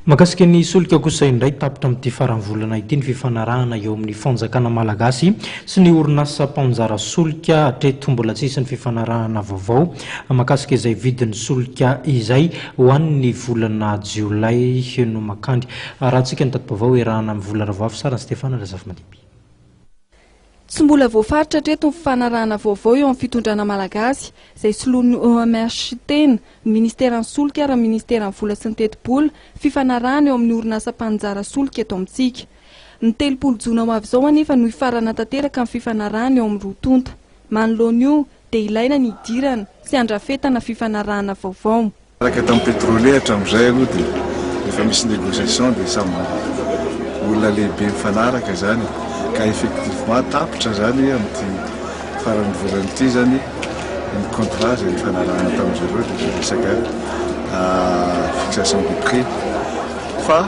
Mahakasika ny solika kosa indray, tapitra amin'ity faran'ny volana ity ny fifanarahana eo amin'ny fanjakana malagasy sy ny orinasa mpamonjara solika. Hatreto mbola tsy hisy ny fifanarahana vaovao mahakasika izay vidin'ny solika izay ho an'ny volana jiolay no makandry. Arahantsika ny tati-baovao iarahana amin'ny Vola Ravoavy Sarany Stefana Razafimandimby. Tsy mbola voafaritra hatreto ny fifanarahana vaovao eo amin'ny fitondrana malagasy, izay soloin'ny OMH tena, ny ministeran'ny solika ary ny ministeran'ny vola sy ny tetibola, fifanarahana eo amin'ny orinasa mpaninjara solika eto amintsika. Ny 30 jona ho avy izao anefa no hifarana tanteraka ny fifanarahana eo amin'ny roa tonta. Manoloana io dia ilaina ny hidirana sy handrafetana fifanarahana vaovao. Araka tamin'ny pétrolier hatramin'izay aloha dia efa misy négociation dia samy olona lehibe mifanaraka izany ka effectivement tapitra izany amin'ity faran'ny volana ity izany ny contrat izay nifanarahana tamin-dry zareo dia ilay resaka fixation de prix fa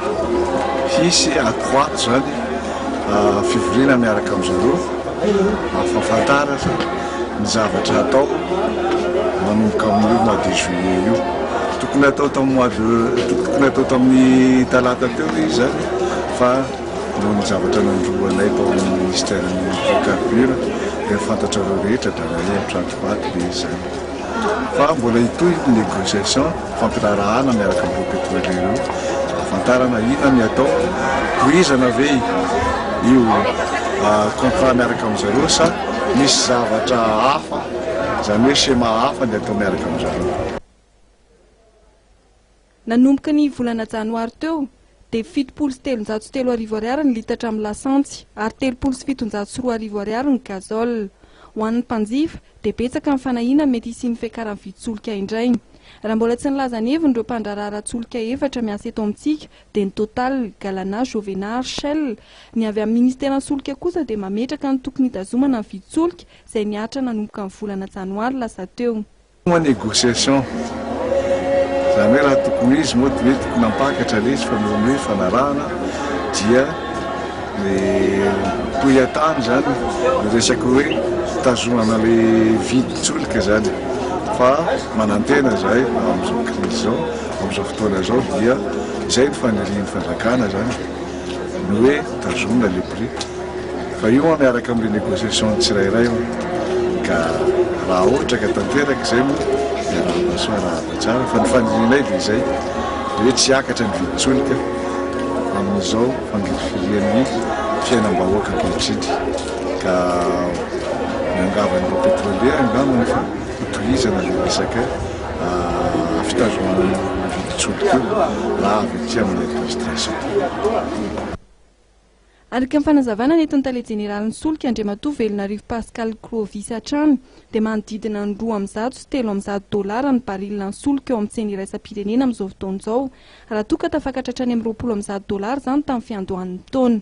hisy ato ho ato izany fivoriana miaraka amin-dry zareo ahafantarana ny zavatra atao manomboka amin'io mois de juillet io. Tokony hatao tamin'ny mois de tokony hatao tamin'ny talata teo izy zany fa noho ny zavatra nandroanay tao amin'ny ministère ny hydrocarbures dia fantatrareo rehetra dia nahemotra ato ho ato ilay izy zany. Fa mbola hitohy ny négociation fampiraharahana miaraka amin'ireo pétroliers ireo ahafantarana inona ny atao, tohizana ve io contrat miaraka amin-jareo sa misy zavatra hafa, izany hoe schéma hafa ny atao miaraka amin-jareo. Nanomboka ny volana janoary teo dia 3370 ariary ny litatra amin'ny lasantsy ary 2730 ariary ny gazole. Ho an'ny mpanjifa dia betsaka ny fanahiana mety hisian'ny fiakaran'ny vidin-tsolika indray. Raha mbola tsy nilaza ny heviny ireo mpandraharaha ara-tsolika efatra miasa eto amintsika dia ny Total, Galana, Jovena ary Shell. Ny avy amin'ny ministeran'ny solika kosa dia mametraka ny tokony hitazomana ny vidin-tsolika izay nihatra nanomboka ny volana janoary lasa teo. Moa négociation, izany hoe raha tokony ho izy moa dia hoe tokony hampakatra ilay izy fa noho ny hoe fanarahana dia le toy hatany izany ny resaka hoe tazomana ilay vidin-tsolika izany fa manantena izahay amin'izao crise izao, amin'izao fotoana izao dia izay ny fanirian'ny fanjakana izany ny hoe tazomina ilay prix. Fa io moa miaraka amin'ilay négociation tsirairay io ka raha ohatra ka tanteraka izay moa dia arahaba soa arahaba tsara fa ny fanirianay dia izay dia hoe tsy hiakatra ny vidin-tsolika amin'izao fangirifirian'ny fiainam-bahoaka ankehitriny ka miangavy an'ireo pétrolier angambany fa hotohizana ilay resaka fitazomana io vidin-tsolika io raha avy aty amin'ny administration. Araka ny fanazavana nentin'ny tale jeneralin'ny solika, Andriamatoa Velonarivo Pascal Clovis hatrany, dia manodidina ny 102 sy 103 dolara ny baril ny solika eo amin'ny tsena iraisam-pirenena amin'izao fotoana izao, raha toa ka tafakatra hatrany amin'ny 120 dolara izany tamin'ny fiandohan'ny taona.